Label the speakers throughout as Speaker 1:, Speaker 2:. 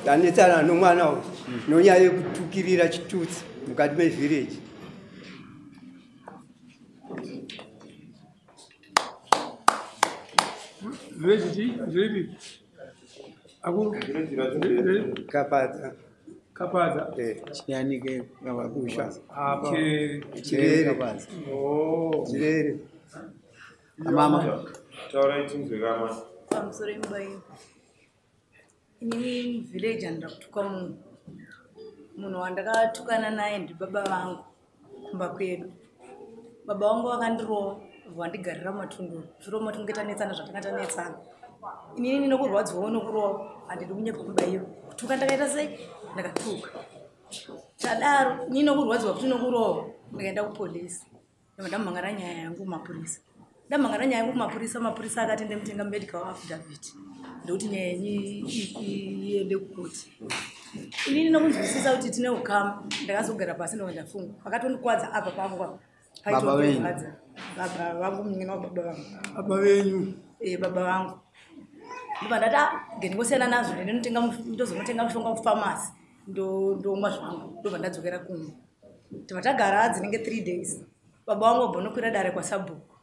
Speaker 1: Tanetsana nomwana uyu nonyaya yekutukirira chitutsi mukati mevhireji.
Speaker 2: Village chi? Zviripi? Akuru.
Speaker 1: Kapadza.
Speaker 2: Kapadza.
Speaker 3: Chiyanike
Speaker 1: Usha.
Speaker 2: Apa. Chirere.
Speaker 1: Chirere.
Speaker 3: Kapadza.
Speaker 2: Oh.
Speaker 1: Chirere.
Speaker 3: Amama.
Speaker 4: Taurai tinzwe kama.
Speaker 5: Pamusoro emubairo. Inini muvhileji handina kutuka munhu. Munhu wandakatukana naye ndibaba vangu kumba kwedu. Baba vangu vakandirova vandigarira mumatunduru. Mushure matinge tanetsana zvatanga tanetsana. Inini nokurwadziwawo nokurova handidi kunyepa mubairo. Kutuka ndakaita sei? Ndakatuka. Tadaro inini nokurwadziwa futi nokurova ndikaenda kupolisi. Ndobva ndamhangara nyaya yangu kumapurisa. Ndamhangara nyaya yangu kumapurisa, mapurisa akati ndemutenga medical affidavit. Ndokuti nyaya yenyu iende kukoti. Inini nokunzwisisa kuti tine ukama, ndakazogara pasi ndobva ndafunga. Vakatondikwadza apa pangu apa.
Speaker 3: Baba venyu?
Speaker 5: Paitondikwadza. Baba vangu, munin'ina wababa vangu.
Speaker 2: Baba venyu.
Speaker 5: Baba vangu. Ndobva ndati ah, ngendingosiyana nazvo ndinotenga ndozonotenga mushonga kufamasi ndomwa zvangu. Ndobva ndadzokera kumba. Tobva tagara dzinenge 3 days. Baba vangu vabva nokwira dare kwasabhuku.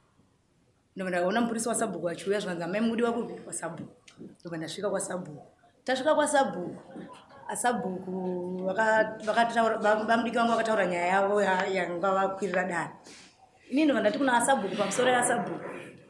Speaker 5: Ndobva ndaona mupurisa wasabhuku achiuya zvikanzi amai mudiwa kupi kwasabhuku. Ndobva ndasvika kwasabhuku. Tasvika kwasabhuku, asabhuku vakataura vamudiki vangu vakataura nyaya yavo yanga vakwirira dare. Inini ndobva ndati kuna asabhuku pamusoro yasabhuku.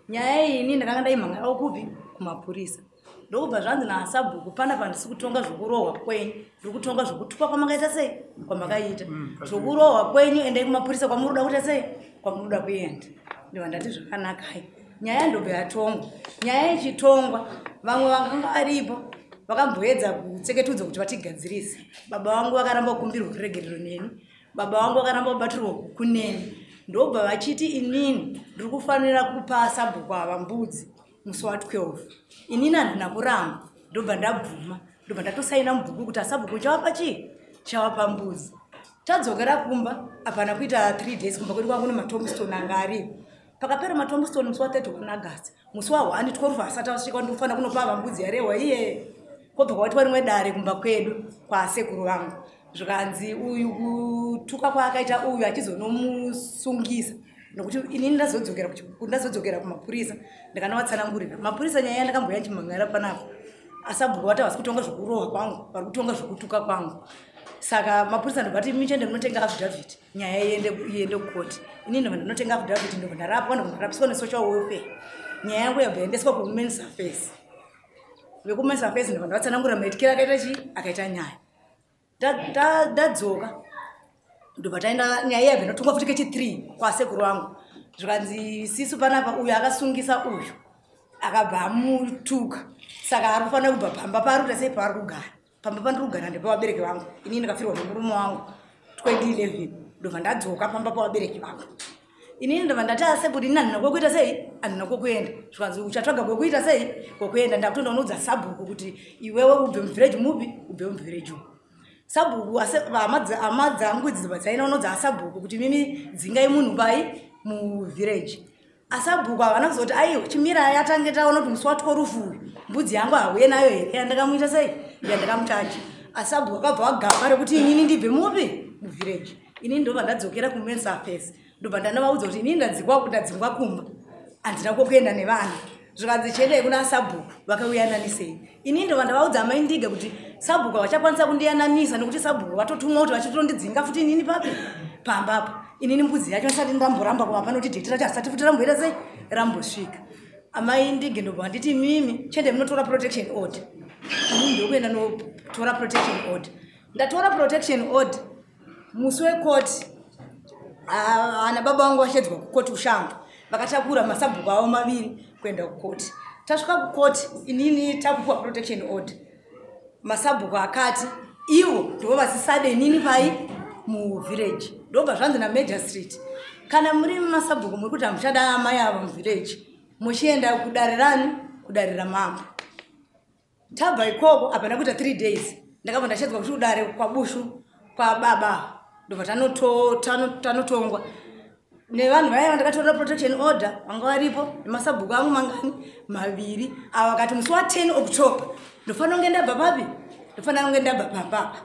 Speaker 5: Nyaya iyi inini ndakanga ndaimhangarawo kupi kumapurisa. Ndokubva zvanzi naasabhuku panapa handisi kutonga zvokurohwa kwenyu, ndiri kutonga zvokutukwa kwamakaita sei kwamakaita. Zvokurohwa kwenyu endai kumapurisa kwamunoda kuita sei kwamunoda kuenda. Ndobva ndati zvakanakai. Nyaya ndobva yatongwa. Nyaya ichitongwa vamwe vakanga varipo vakamboedza kutseketudza kuti vatigadzirise. Baba vangu vakaramba kukumbirwa ruregerero neni. Baba vangu vakaramba kubatirwa kuneni. Ndobva vachiti inini ndiri kufanira kupa sabhuku ava mbudzi musi wa12. Inini handina kuramba, ndobva ndabvuma. Ndobva ndatosaina mubhuku kuti asabhuku chavapa chii? Chavapa mbudzi. Tadzokera kumba, hapana kuita 3 days kumba kwedu kwangu nematombstone anga aripo. Pakapera matombstone musi wa31 August, musi wa1 12 asati asvika ndikufanira kunopa ava mbudzi yarehwa iye. Kwobva kwaitwa rimwe dare kumba kwedu kwasekuru vangu. Zvikanzi uyu kutuka kwaakaita uyu achizonomusungisa. Nokuti inini ndazodzokera kumapurisa ndikanovatsanangurira. Mapurisa nyaya yandakamboya ndichimhangara panapa. Asabhuku vati havasi kutonga zvokurohwa kwangu, vari kutonga zvokutuka kwangu. Saka mapurisa ndobva ati michende munotenga affidavit, nyaya iende kukoti. Inini ndobva ndinotenga affidavit, ndobva ndarapwa, ndobva ndarapiswa nesocial welfare. Nyaya yangu yabva yaendeswa kuwomen's affairs. Vekuwomen's affairs ndobva ndavatsanangurira maitikiro akaita chii? Akaita nyaya. Ndadzoka ndobva taenda nyaya yabva inotongwa futi kechi3 kwasekuru vangu. Zvikanzi sisu panapa uyu akasungisa uyu akabva amutuka. Saka ari kufanira kubva pamba paari kuita sei paari kugara. Pamba pandiri kugara ndepevabereki vangu. Inini ndakafirwa nemurume wangu 2011. Ndobva ndadzoka pamba pavabereki vangu. Inini ndobva ndati asekuru inini handina kwekuita sei? Handina kwekuenda. Zvikanzi uchatsvaga kwekuita sei? Kwekuenda. Ndakutoenda kunoudza sabhuku kuti iwewe ubve muvhireji mupi? Ubve muvhireji umu. Sabhuku hama dzangu idzi dzobva dzaenda kunoudza asabhuku kuti mimi dzingai munhu pai muvhireji. Asabhuku havana kuzoti aiwa chimirai atange taona kuti musi wa12 uyu mbudzi yangu hauye nayo here yandakamuita sei yandakamutacha. Asabhuku akabva agamba rekuti inini ndibve mupi muvhireji. Inini ndobva ndadzokera kumen's affairs. Ndobva ndanovaudza kuti inini ndadzingwa kumba handina kwekuenda nevana. Zvikanzi chiendai kuna sabhuku vakauyananisei. Inini ndobva ndavaudza amai Ndiga kuti sabhuku havachakwanisa kundiyananisa nekuti sabhuku vatotumwa kuti vachitondidzinga futi inini papi pamba apa. Inini mbudzi yacho ndisati ndamboramba kuvapa nekuti dheti racho hasati futi ramboita sei rambosvika. Amai Ndiga ndobva vanditi mimi chiendai munotora protection order. Inini ndokuenda notora protection order. Ndatora protection order musi wekoti ana baba vangu vachedzwa kukoti ushango. Vakatakura masabhuku avo maviri kuenda kukoti. Tasvika kukoti inini takupiwa protection order. Masabhuku akati ivo ndivo vasisade inini pai muvhireji. Ndobva zvanzi namajor street kana muri masabhuku muri kuti hamuchada amai ava muvhireji muchienda kudare rani? Kudare ramambo. Tabva ikoko hapana kuita 3 days ndakabva ndachedzwa kuti kudare kwabushu kwababa. Ndobva tanotongwa nevanhu vaya vandakatorera protection order vanga varipo nemasabhuku angu mangani maviri. Ava vakati musi wa10 October ndofanira kunge ndabva papi? Ndofanira kunge ndabva pamba apa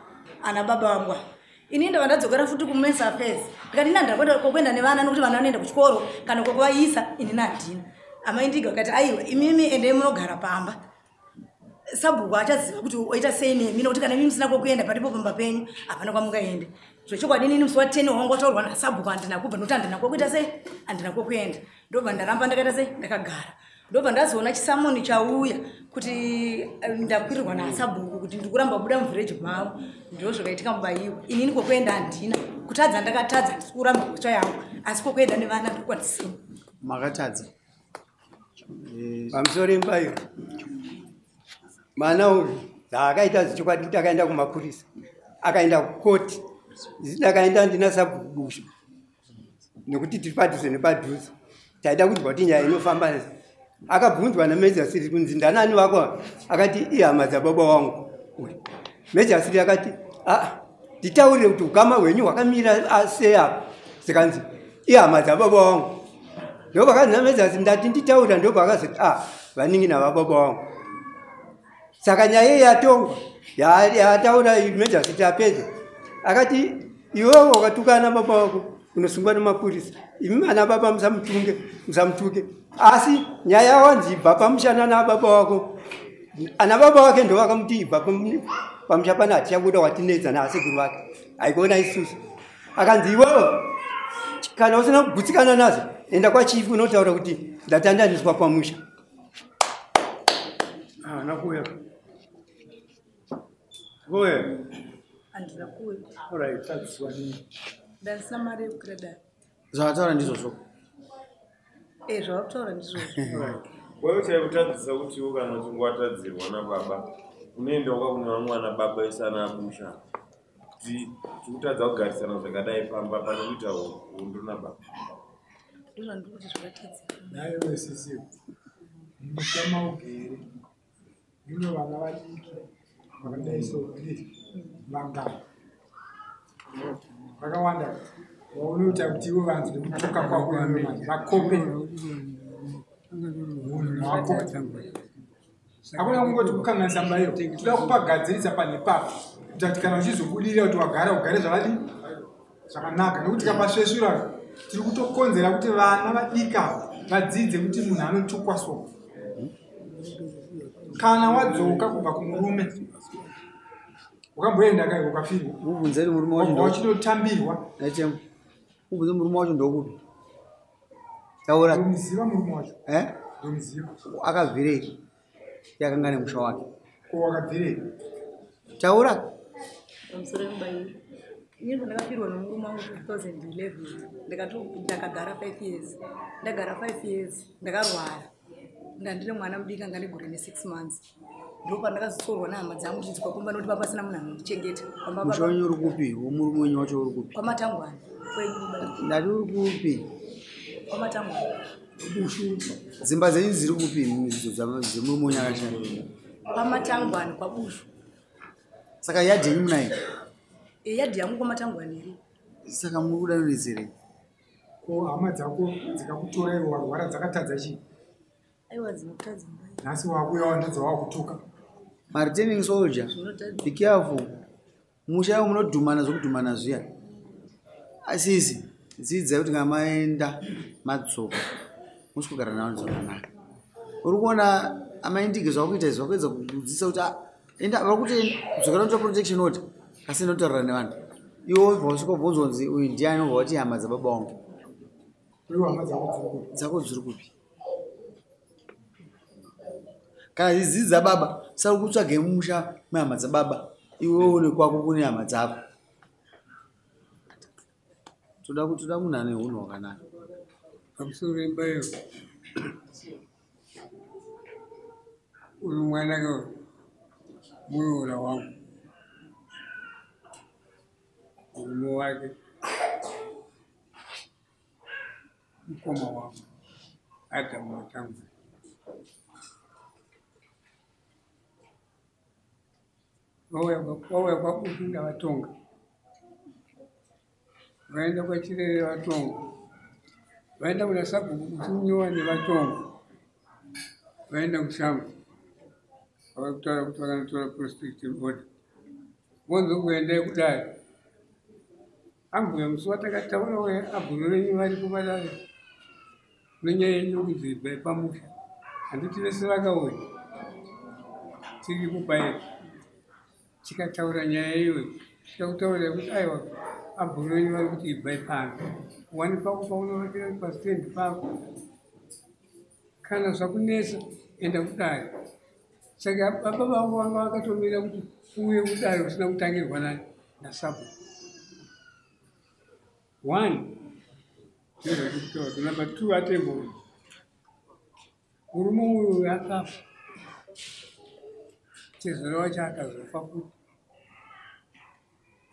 Speaker 5: ana baba vangu ava. Ini ndabva ndadzokera futi kumen's affairs. Ndikati ini handina kwekuenda nevana nokuti vana vanoenda kuchikoro kana kwekuvaisa inini handina. Amai Ndiga vakati aiwa imimi endei munogara pamba. Sabhuku achaziva kuti oita sei nemi nokuti kana imi musina kwekuenda paripo pamba penyu hapana kwamungaende. Zvechokwadi inini musi wa 10 wangu wataurwa nasabhuku handina kubva nokuti handina kwekuita sei handina kwekuenda. Ndobva ndaramba ndakaita sei ndakagara. Ndobva ndazoona chisamoni chauya kuti ndakwirirwa nasabhuku kuti ndikuramba kubuda muvhireji mavo. Ndizvo zvakaitika Mubaiwa. Inini kwekuenda handina. Kutadza ndakatadza ndisi kuramba mhosva yangu asi kwekuenda nevana ndokwandisina.
Speaker 3: Makatadza.
Speaker 1: Pamusoro Mubaiwa. Mwana uyu zvaakaita zvechokwadi kuti akaenda kumapurisa akaenda kukoti. Ndakaenda ndina sabhuku Bushu nekuti tiri padhuze nepadhuze. Taida kunzwa kuti nyaya inofamba sei. Akabvunzwa naMejasiri kunzi ndanani vako akati ihama dzababa wangu. Mejasiri akati nditaurire kuti ukama hwenyu hwakamira sei apa. Zikanzi ihama dzababa wangu. Ndopakanzi naMejasiri ndati nditaurira ndopakazoti vanin'ina vababa wangu. Saka nyaya iyi yatongwa yataura Mejasiri apedza. Akati iwewe wakatukana baba wako unosungwa nemapurisa. Imi ana baba musamutuke. Asi nyaya wanzi ibva pamusha nana baba wako. Ana baba wake ndo vakamuti ibva pamusha pana hatichakuda watinetsa naasekuru vake. Haikuona isusu. Akanzi iwewe kana usina kugutsikana nazvo enda kwachifu unotaura kuti ndatandaniswa pamusha.
Speaker 2: Nakuya. Goe.
Speaker 5: Handina kuuya.
Speaker 2: Alright, tadziswa nini?
Speaker 5: Ndandisina mari yekukwira.
Speaker 3: Zvavataura ndizvozvo.
Speaker 5: Zvavataura ndizvozvo.
Speaker 4: Wewe chaikutadzisa kuti iwe kana uchinge watadzirwa nababa unoenda kune vamwe vana baba vese ana Busha kuti tikutadza kugarisana zvakadai pamba pane kuita hondo nababa.
Speaker 5: Ndozvandiri kuti zvakatadzika.
Speaker 6: Naiwe sisi musha maugere mune vana vadiki vakadai so vangani vakawanda vaunoita kuti ivo vanzwe kutuka kwako iwe manje vakope hunhu hwako. Hakuna kungoti kukanganisa mbayo, toda kupagadzirisa pane papo kuita kuti kana uchizobudirira kuti wagara ugare zvakadii zvakanaka, nekuti tikapasvesvura tiri kutokonzera kuti vana vadiki ava vadzidze kuti munhu anotukwa so. Kana wadzoka kubva kumurume wakamboenda kai ukafirwa,
Speaker 3: Mubvunzeni murume wacho
Speaker 6: wabva wachitotambirwa.
Speaker 3: Nachemo. Mubvunze murume wacho ndokupi. Taura.
Speaker 6: Ndomuziva murume wacho. Ndomuziva.
Speaker 3: Akabvirei? Yakanga nemusha wake.
Speaker 6: Ko wakabvirei?
Speaker 3: Taura.
Speaker 5: Pamusoro Mubaiwa. Ini pandakafirwa nomurume wangu 2011 ndakagara 5 years. Ndagara 5 years ndakarwara. Ndandine mwana mudiki anga negore ne6 months. Ndopandakazotorwa nehama dzangu tichidzwa kumba nokuti papasina munhu anondichengeta. Pamba
Speaker 3: Musha
Speaker 5: baba
Speaker 3: wenyu uri kupi? Womurume wenyu wacho uri kupi?
Speaker 5: Kwamatangwani. Kwenyu Mubaiwa.
Speaker 3: Ndati uri kupi?
Speaker 5: Kwamatangwani.
Speaker 3: Dzimba dzenyu dziri kupi idzo dzemurume wenyu akashaya?
Speaker 5: Kwamatangwani kwaBushu.
Speaker 3: Saka yadhi yenyu munayo?
Speaker 5: Yadhi yangu kwamatangwani iri.
Speaker 3: Saka muri kuda nonetserei?
Speaker 6: Ko hama dzako dzikakutora iwe warwara dzakatadza chii?
Speaker 5: Aiwa dzinotadza Mubaiwa.
Speaker 6: Nhasi wakuuya ndodza wakutuka.
Speaker 3: Mareturning soldier,
Speaker 5: Zvinotadza.
Speaker 3: be careful. Musha uyu munodhumana zvokudhumana zviya. Asisi, dzidzai kuti kana maenda madzoka musi kugara navanhu zvakanaka. Uri kuona amai Ndigi zvakuita izvi vakuedza kudzidzisa kuti enda vari kuti dzokera unoita protection order asi inotaurira nevanhu. Iwe wobva wasvika wobvunzwa kunzi uyu ndiani wobva wati hama dzababa vangu.
Speaker 6: Iwe hama dzako dziri kupi?
Speaker 3: Dzako dziri kupi? Kana dzidzi dzababa saka kutsvage musha mehama dzababa iwe une kwako kune hama dzako. Toda kuti toda munhu ane hunhu hwakanaka.
Speaker 7: Pamusoro Mbayo. Uyu mwana muroora wangu. Murume wake mukoma wangu Adamu Matangwa. Vauya kwaBushu ndavatonga, vaenda kwaChirere vatonga, vaenda kuna sabhuku kuChinyowani vatonga, vaenda kuShamva vakataura kuti vakanotora protection order. Vonzo kuendai kudare. Ambuya musi watakataura uya abhuru venyu varipo padare nenyaya yenyu yokunzi ibvai pamusha. Handiti vese vakauya tiripo paye tikataura nyaya iyoyo tikakutaurirai kuti aiwa abhuru venyu vari kuti ibvai pano wani pako paunovakira pasitendi pako kana zvakunetsa enda kudare. Saka baba vangu vanga vakatomira kuti uuye kudare usina kutangirwa nasabhuku. One, ndozvatiri number two, atembo murume uyu akafa, tezvara wacho akazofa futi,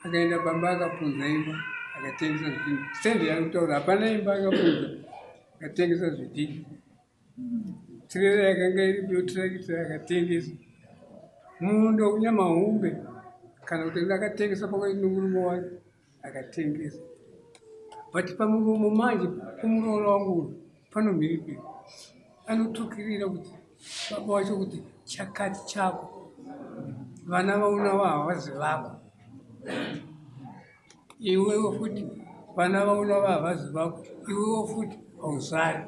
Speaker 7: akaenda pamba akapunza imba akatengesa zvinhu. Stendi yaari kutaura hapana imba, akapunza akatengesa zvidhina. Tirera yakanga iripo tirakita akatengesa. Munda kuNyamahumbe kana kuti akatengesa pakati nomurume wake akatengesa. But pamuromo manje pomuroora wangu uyu pano mhiripiri anotukirira kuti baba wacho kuti chakati chako vana vaunavo havazi vako, iwewe futi vana vaunavo havazi vako, iwewe futi hauzari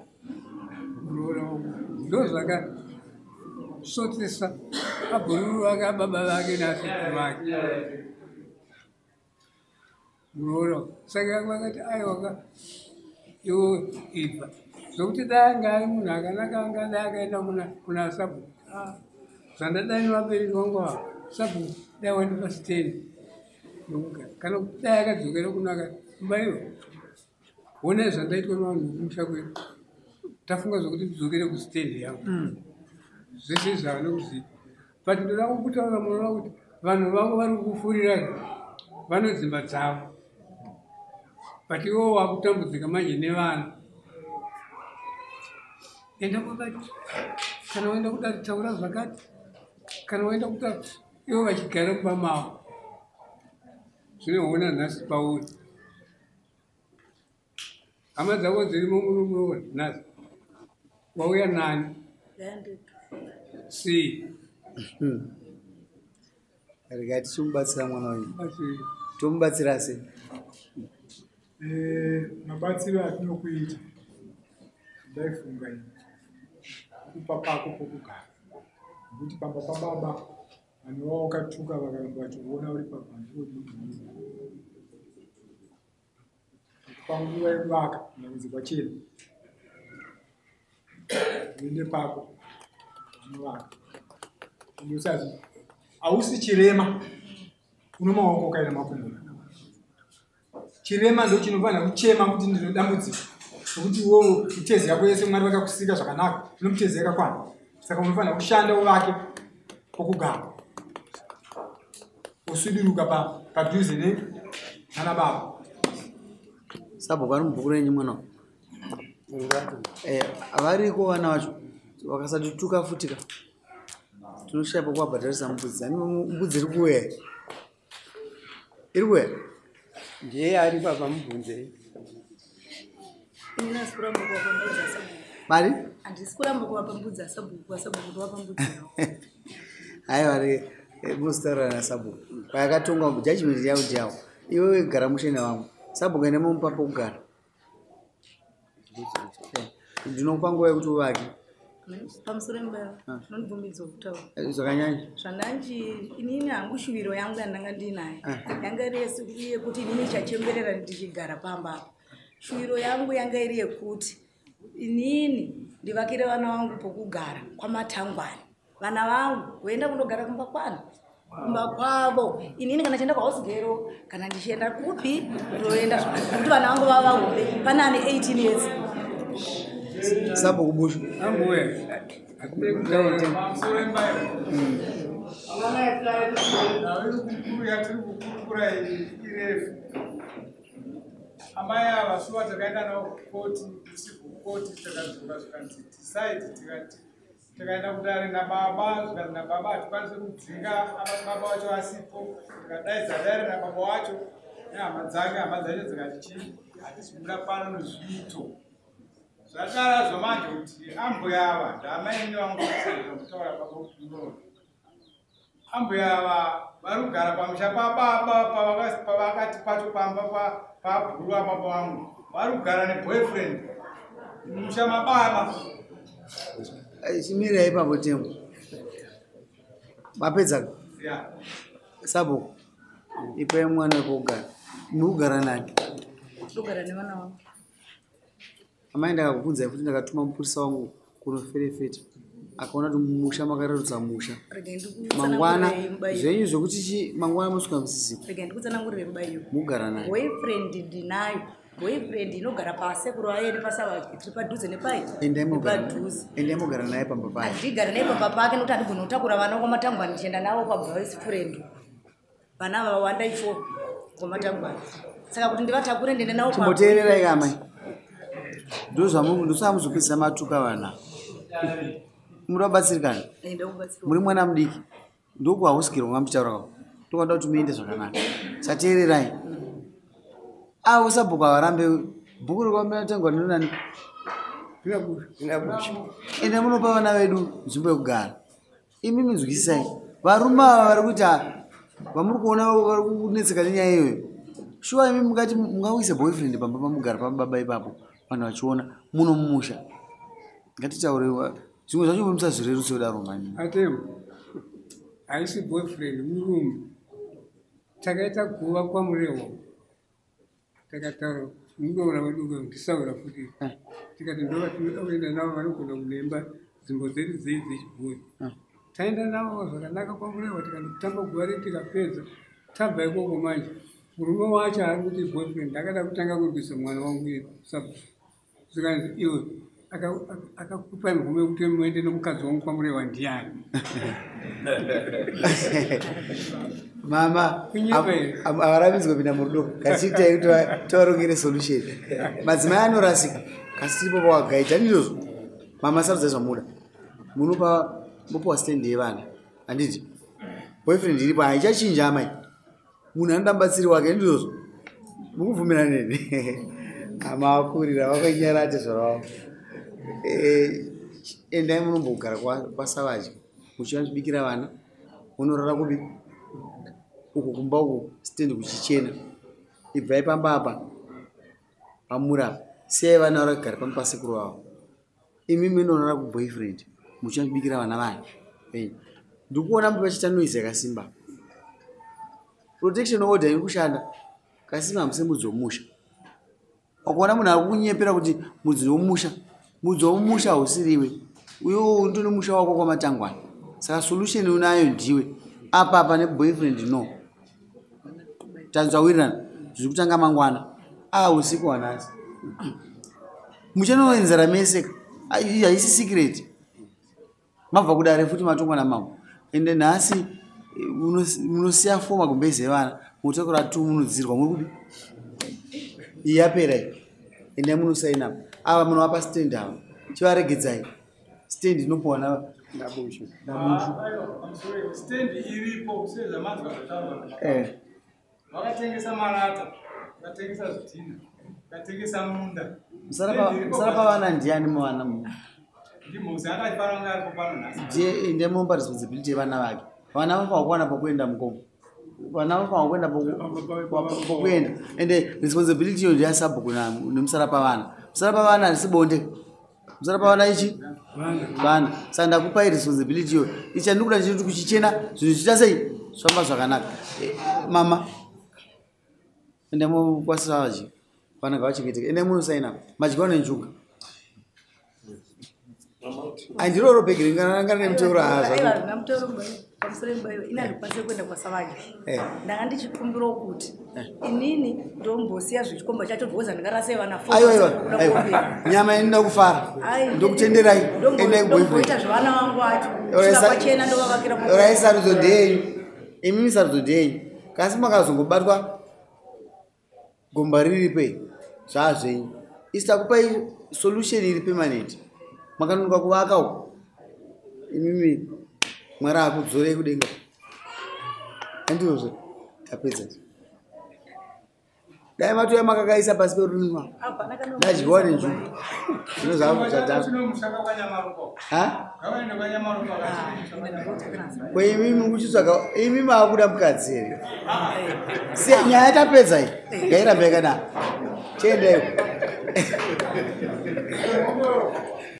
Speaker 7: muroora wangu. Ndozvakasotesa abhururu vake ababa vake nasekuru vake muroora. Saka vakati aiwaka iwe ibva, zvokuti dai anga ari munhu akanaka anga dai akaenda kuna sabhuku. Zvandadai nevabereki vangu ava, sabhuku dai wandipa sitendi yokugara, kana kuti dai akadzokera kuno akati mubaiwa honai zvandaitwa nevanhu vekumusha kwedu, tafunga zvokuti tidzokere kusitendi yangu. Zvese izvi havana kuziva. But ndoda kukutaura munoona kuti vanhu vavo vari kukufurira vane dzimba dzavo, but iwo wakutambudzika manje nevana. Enda kwakati, kana waenda kudare taura zvakati, kana waenda kudare ivo vachigara mumba mavo. Zvinoona nhasi pauri hama dzako dzirimo murume nhasi wauya nani sei?
Speaker 3: Regai tichimubatsira mwana wenyu. Tomubatsira sei?
Speaker 6: Mabatsiro atinokuita ndaifunga ini kupa pako pokugara, nekuti pamba pababa vanhu vavo vakatuka vakaramba vachikuona uri papanzvimbo panguva yekuvaka kana kunze kwachena, uende pako unovaka. Usazi hausi chirema, uno maoko kaina makumbo. Chirema ndo chinofanira kuchema kuti ndine dambudziko, nokuti iwewe mitezo yako yese Mwari vakakusika zvakanaka, une mitezo yakakwana, saka unofanira kushanda uvake pokugara usuduruka padhuze nana baba.
Speaker 3: Sabhuku ari mubhuku renyu mwana variko vana vacho vakasatituka futika tinoshaya pokuvabhadharisa mbudzi. Ani mbudzi iri kuuya? Iri kuuya?
Speaker 1: Ndiye ari papa, mubvunzei.
Speaker 5: Ini handisi kuramba kuvapa mbudzi asabhuku.
Speaker 3: Mari?
Speaker 5: Handisi kuramba kuvapa mbudzi asabhuku, asabhuku ndovapa mbudzi yavo.
Speaker 3: Aiwa, muzitaura nasabhuku payakatonga judgment yavo ndiyavo. Iwewe gara mushe nevamwe, sabhuku ende momupa pokugara. Ndinokupa nguva yekuti uvake.
Speaker 5: Pamusoro imba unondibvumidzwa kutaura?
Speaker 3: Zvakanyanya.
Speaker 5: Zvandanji inini hangu shuviro yangu yandanga ndinayo yanga iri yekuti inini chachemberera ndichigara pamba apa. Shuviro yangu yanga iri yekuti inini ndivakire vana vangu pokugara kwamatangwani, vana vangu voenda kundogara kumba kwani kumba kwavo. Inini kana ndichienda kuhausgero kana ndichienda kupi ndoenda nekuti vana vangu vava vahombe, pane ane 18 years.
Speaker 3: Sabhuku Bushu.
Speaker 7: Ambuya hatidai kutaura.
Speaker 6: Pamusoro imbayo yatiri kukurukura iyi irefu. Amai ava suva takaenda navo kukoti, usiku kukoti takadzoka zvikanzi decide, tikati takaenda kudare nababa, zvikanzi nababa hatikwanisi kudzinga baba wacho asipo. Tikadaidza dare nababa wacho nehama dzake, hama dzacho dzikati chii, hatisi kubuda pano nezviito zvatarazvo manje kuti ambuya ava ndamaini vangu kutaura baba muroora. Ambuya ava vari kugara pamusha pababa pavakati pacho pamba pabhuru apa pangu. Vari kugara neboyfriend musha mababa.
Speaker 3: Chimirai ipapo Tembo. Mapedza?
Speaker 6: Yeah.
Speaker 3: Sabhuku, ipai mwana wekugara. Muri kugara nani?
Speaker 5: Ndogara nevana vangu.
Speaker 3: Amai, ndakakubvunzai futi, ndakatuma mupurisa wangu kunoferefeta, akaona kuti musha makarerutsa musha.
Speaker 5: Regai
Speaker 3: Mangwana
Speaker 5: ndikutsanangurire mubayiwa.
Speaker 3: zvenyu zvekuti chi mangwana mosvika musisipo.
Speaker 5: Regai ndikutsanangurire mubayiwa.
Speaker 3: Mugara naye.
Speaker 5: Boyfriend ndinayo. Boyfriend inogara pasekuru aende pasava tiri padhuze nepai.
Speaker 3: Endai mogara.
Speaker 5: Nepadhuze.
Speaker 3: Endai mogara naye pamba paye.
Speaker 5: Handigari naye pamba pake nekuti handigoni kutakura vana kwamatangwani ndichienda navo paboyfriend. Vana ava vawanda ifo kwamatangwani. Saka kuti ndivatakure ndiende navo pa-
Speaker 3: Chimboteererai ka amai. Ndosaka muzopedzisa matuka vana. Muri vabatsirikana.
Speaker 5: Enda kubatsirwa.
Speaker 3: Muri mwana mudiki. Ndokuhausikirwa kwamuchitaura kwako. Tokwada kuti muende zvakanaka. Sateererai. Avo sabhuku havarambe bhuku rekwatangwa nenani. Ende munopa vana vedu nzvimbo yekugara. Imi minzwisisai. Varume ava vari kuti vamuri kuona vari kunetseka nenyaya iyoyo. Shuwa imi mungati mungawise boyfriend pamba pamugara pababa ipapo vanhu vachiona muno mumusha. Ngatitaure zvimwe zvacho musazvirerutse kudaro mani.
Speaker 7: Atemo, haisi boyfriend, murume. Takaita guva kwaMurewa, takataura muroora wedu uyo ndisaura futi. Tikati ndova tinoda kuenda navo, vanogona kunemba dzimbo dzedu dzei dzechibhoyi. Taenda navo zvakanaka kwaMurewa, tikandotamba guva redu, tikapedza. Tabva ikoko manje, murume wacho ari kuti boyfriend akada kutanga kurwisa mwana wangu sabhuku. Zvikanzi, iwe, akakupai mvumo yekuti muende nomukadzi wangu kwaMurewa ndiani?
Speaker 3: Mama,
Speaker 7: Kunyepa here?
Speaker 3: havarambidzwe kupinda murudo. Ngatichiitai kuti tivarongere solution. Madzimai anorasika, kasi tiripo pawagaita ndizvozvo. Mama, sarudzai zvamuda. Munopa mopiwa stand yevana. Handiti? Boyfriend iripo haichachinja amai. Munhu anoda mubatsiri wake ndizvozvo. Mukubvumirana neni? Ama vakurira vakanyarate zvavo. Endai munombogara kwaSavadya. Muchibikira vana. Munorara kupi? Uku kumba uku stand kuchichena. Ibvai pamba apa. Pamuri apa. Siyai vana vari kugara pamba pasekuru vavo. Imi munorara kuboyfriend. Muchibikira vana vanyu. Ndikuona pachiita noise yakasimba. Protection order iri kushanda. Kasi hamusi mudzi womusha. Wakaona munhu ari kunyepera kuti mudzi womusha. Mudzi womusha hausiriwe. Uyo ndone musha wako kwamatangwana. Saka solution unayo ndiwe. Apa apa neboyfriend no. Tanzwawirirana. Zviri kutanga mangwana. Usiku hwanhasi. Muchanoenzera mese. Haisi secret. Mabva kudare futi matongwa namambo. Ende nhasi munosiya 4 magumbezi evana. Mutakura 2 munodzirwa muri kupi? Iyi yapera iyi. Endai munosaina apa. Ava munovapa stand ava. Chivaregedzai. Stand inopiwa
Speaker 1: naBushu.
Speaker 3: naBushu.
Speaker 6: Stand iripo sezvamanzwa zvataurwa. Vakatengesa marata, vakatengesa zvidhina, vakatengesa munda.
Speaker 3: Musara pavana ndiani muvana?
Speaker 6: Ndimhozi akafanira kunge aripo pano nhasi.
Speaker 3: Ndiye ndiye munopa responsibility yevana vake. Vana vanofanira kuwana pokuenda mukoma. Vana vanofanira kuenda pokuenda. Ende responsibility iyo ndeyasabhuku nemusara pavana. Musara pavana harisi bonde. Musara pavana ichi? Vana. Saka ndakupai responsibility iyo. Ichi chandikuda ndechekuti kuchichena zvinhu zvichiita sei? Zvifamba zvakanaka. Mama. Enda mukwasira vadyi. Vana ngavachengeteke. Endai munosaina. Madyiwa nenjuga. Handiroro bhegi ringana nemutoro
Speaker 5: Aiwa,
Speaker 3: hazvo.
Speaker 5: handina mutoro mubayiwa. Pamusoro mubayiwa. Ini handikwanisi kuenda kwaSavadya. Ndanga ndichikumbirawo kuti inini ndombosiya zvechikomba chacho because handingarase vana four.
Speaker 3: Aiwa, aiwa,
Speaker 5: Kuda
Speaker 3: aiwa.
Speaker 5: kuombera.
Speaker 3: Nyama inoda kufara.
Speaker 5: Ai,
Speaker 3: Ndokutenderai. Endai kuboyfriend.
Speaker 5: Ndomboita zvevana vangu vacho. Kusvika kwachena ndovavakira
Speaker 3: Rai sarudzo ndeyenyu. Imimi sarudzo ndeyenyu. Kasi makazongobatwa gomba riripe zvaazvenyu. Isi takupai solution iri permanent. Makanonoka kuvaka uku. Imimi Mwari akudzorei kudenga. Handizvozvo. Tapedza. Dai matouya makakaisa pasi perunwa. Ndadyiwa nenjuga. Zvino zvakuzvadhaka. Ha? Ko imimi kuchitsvaga imi maakuda mukadzi here? Siya nyaya tapedza iyi. Ngairambe yakadaro. Chiendaiko.